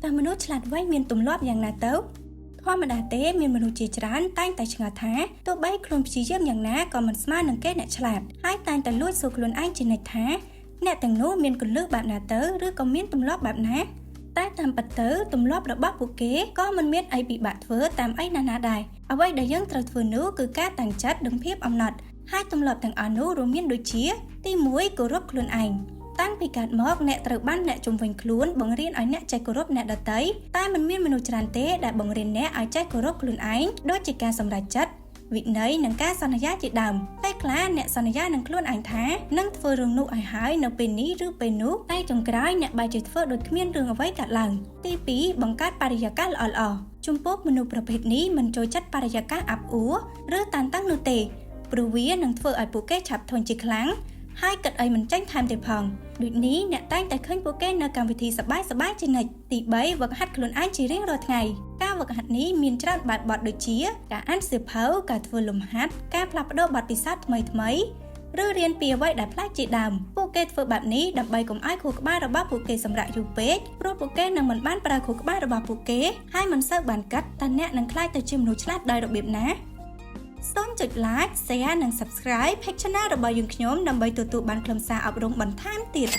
តើមនុស្សឆ្លាតវៃមានទម្លាប់យ៉ាងណាទៅធម្មតាទេមានមនុស្សជាច្រើនតែងតែឆ្ងល់ថាទោះបីខ្លួនព្យាយាមយ៉ាងណាក៏មិនស្មើនឹងគេអ្នកឆ្លាតហើយតែងតែលួចសួរខ្លួនឯងជានិច្ចថាអ្នកទាំងនោះមានគន្លឹះបែបណាទៅឬក៏មានទម្លាប់បែបណាតែតាមពិតទៅទម្លាប់របស់ពួកគេក៏មិនមានអីពិបាកធ្វើតាមអីណាណាដែរអ្វីដែលយើងត្រូវធ្វើនោះគឺការតាំងចិត្តនិងភាពអំណត់ហើយទម្លាប់ទាំងអស់នោះរួមមានដូចជាទី1គោរពខ្លួនឯងតាំងពីកើតមកអ្នកត្រូវបានអ្នកជំវិញខ្លួនបង្រៀនឲ្យអ្នកចេះគោរពអ្នកដទៃតែមិនមានមនុស្សច្រើនទេដែលបង្រៀនអ្នកឲ្យចេះគោរពខ្លួនឯងដូចជាការសម្រេចចិត្តវិន័យនិងការសន្យាជាដើមពេលខ្លះអ្នកសន្យានឹងខ្លួនឯងថានឹងធ្វើរឿងនោះឲ្យហើយនៅពេលនេះឬពេលនោះតែចុងក្រោយអ្នកបែរជាធ្វើដូចគ្មានរឿងអ្វីកើតឡើងទី2បង្កើតបរិយាកាសល្អៗចំពោះមនុស្សប្រភេទនេះមិនចូលចិត្តបរិយាកាសអាប់អួរឬតានតឹងនោះទេព្រោះវានឹងធ្វើឲ្យពួកគេឆាប់ធុញជាខ្លាំងហើយគិតអីមិនចេញថែមទៀតផងដូចនេះអ្នកតែងតែឃើញពួកគេនៅកម្មវិធីសប្បាយសប្បាយជានិច្ចទី3វឹកហាត់ខ្លួនឯងជារៀងរាល់ថ្ងៃការវឹកហាត់នេះមានច្រើនបែបបទដូចជាការអានសៀវភៅការធ្វើលំហាត់ការផ្លាស់ប្ដូរបទពិសោធន៍ថ្មីថ្មីឬរៀនពីអ្វីដែលប្លែកជាដើមពួកគេធ្វើបែបនេះដើម្បីកុំឲ្យខួរក្បាលរបស់ពួកគេសម្រាកយូរពេកព្រោះពួកគេនឹងមិនបានប្រើខួរក្បាលរបស់ពួកគេហើយមិនសូវបានគិតតើអ្នកនឹងក្លាយទៅជាមនុស្សឆ្លាតដោយរបៀបណាសូមចុច like share និង Subscribe Page Channel របស់យើងខ្ញុំដើម្បីទទួលបានខ្លឹមសារអប់រំបន្ថែមទៀត។